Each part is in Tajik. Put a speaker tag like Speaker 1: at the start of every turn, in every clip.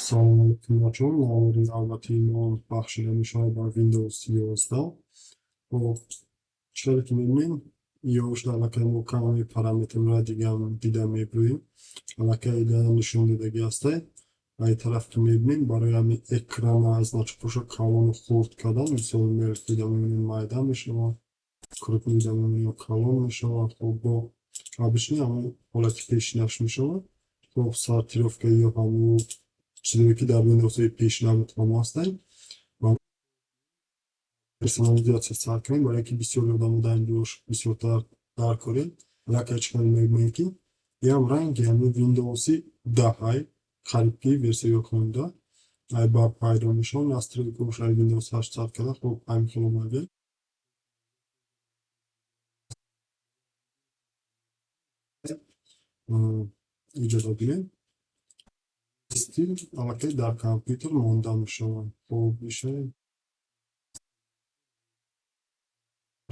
Speaker 1: Салом алейкум, бачаҳо. Навори навбатии мо бахшида мешавад ба Windows 11. Хоб, чиқаре ки мебинем, ёшда аллакай мо каме параметрҳои дигар дида мебурем. Аллакай ида нишон додагӣ ҳастай. Ай тараф ки мебинем, барои ҳамин экрана значокҳоша калону хурд кардан, мисол мелкий дида мебинем, майда мешавад, крупный дида мебинем, калон мешавад. Хоб, бо обычный ҳамон ҳолати пешинаш мешавад. Хоб, сортировка ё ҳамун чизое ки дар Windows-ҳои пешина буд, ҳамо ҳастанд. Ва персонализатсия сар кунем, барое ки бисёри одамо дар ин ҷош бисёртар дар корем. Аллакай чӣ кардем, мебинем, ки ям ранги ҳамин Windows-и 10-ай, қариб ки версияи охиринда ай бар пайдо мешавад. Настройкаош ай Windows 8 сар карда, хоб, ҳамин хел омада. Иҷоза бинем. Стил аллакай дар компютер монда мешавад. Хоб, мешавад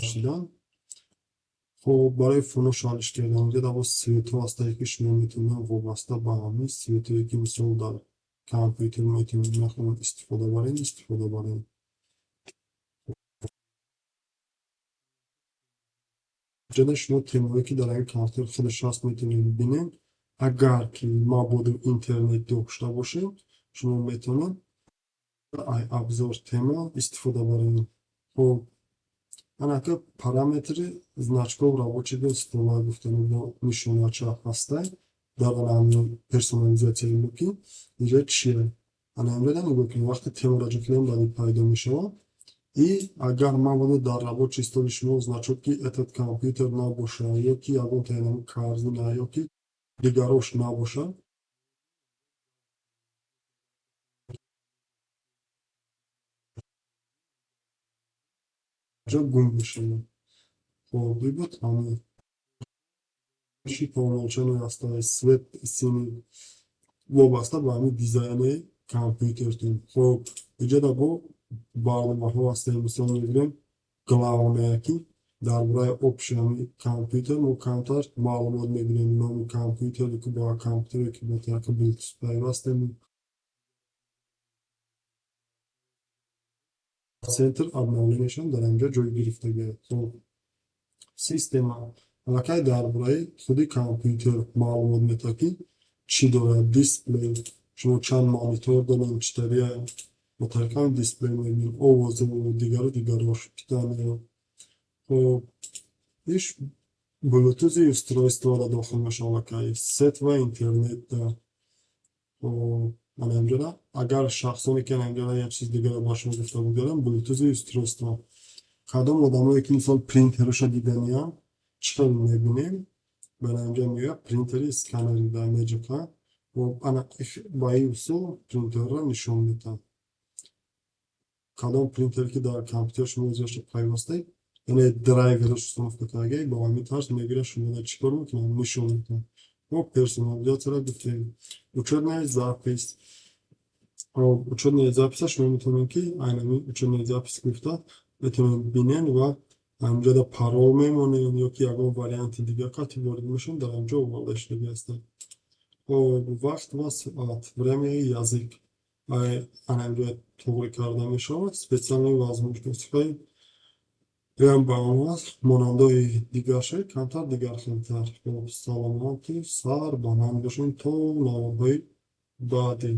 Speaker 1: шидан. Хоб, барои фонош ҳалиш кардан инҷа боз цветҳо ҳастае, ки шумо метавонед вобаста ба ҳамин цветҳое, ки мисол дар компютер метавонед мехоҳед истифода баред, истифода баред. Инҷода шумо темое ки дар ҳамин компютер худаш ҳаст, метавонед бибинед. Агар ки мабодо интернет дошта бошед, шумо метавонед ай абзор тема истифода баред. Хоб, анака параметри значков рабочего стола гуфтани бо нишонача ҳастай дар ҳамин персонализатсияи мо, ки инҷа чие. Ана инҷода нигоҳ кунед, вақте темаро ҷо кунем, баъди пайдо мешавад. И агар мабодо дар рабочий столи шумо значок ки этот компютер набошад, ё ки ягон таинами корзина, ё ки дигарош набошад, ҷо гум мешавад. Хоб, буд ҳамин чи по умолчанию ҳастай свет синий, вобаста ба ҳамин дизайни компютертон. Хоб, инҷода бо барномаҳо ҳастем, мисол мегирем, главное, ки дар бораи общий ҳамин компютер мо камтар маълумот мегирем: номи компютере, ки ба компютере ки бо тариқи Bluetooth пайвастем, центр обновлениашон дар инҷо ҷой гирифтагиа. Хоб, система аллакай дар бораи худи компютер маълумот медиҳад, ки чӣ дорад: дисплей, шумо чанд монитор дорем, чӣ тария бо тариқи ҳамин дисплей мебинем, овозу дигару дигарош, питание. Хоб, иш Bluetooth устройствора дохил мешавад, аллакай сет ва интернет. Хоб, ана инҷода агар шахсоне ки ана инҷода як чиз дигаро ба шумо гуфта бугардам, Bluetooth устройство, кадом одамое ки мисол принтероша диданиям, чӣ хел мебинем, бана инҷа меояд принтери сканери дар меҷиқа. Хоб, ана ба ин усул принтерро нишон медиҳад. Кадом принтере ки дар компютер шумо ӯзашро пайвастаед, яъне драйвераш установка кардагӣ, бо ҳамин тарз мегирад, шуморо чӣ кор мекунад, нишон медиҳад. Хоб, персонализатсияро гуфтем. Учетная запись. Хоб, учетная записа шумо метавонед, ки айнан учетная запись гуфта метавонед бинед ва ҳаминҷода парол мемонед ё ки ягон варианти дигар қатъи ворид мешавад, дар ҳаминҷо оварда шудагӣ ҳастанд. Хоб, вақт ва соат, время и язык ана инҷо туғри карда мешавад. Специальные возможностиҳои ям ба он аст, монандои дигарша, камтар дигархелтар. Хоб, саломату сарбаланд бошед то наворҳои баъдӣ.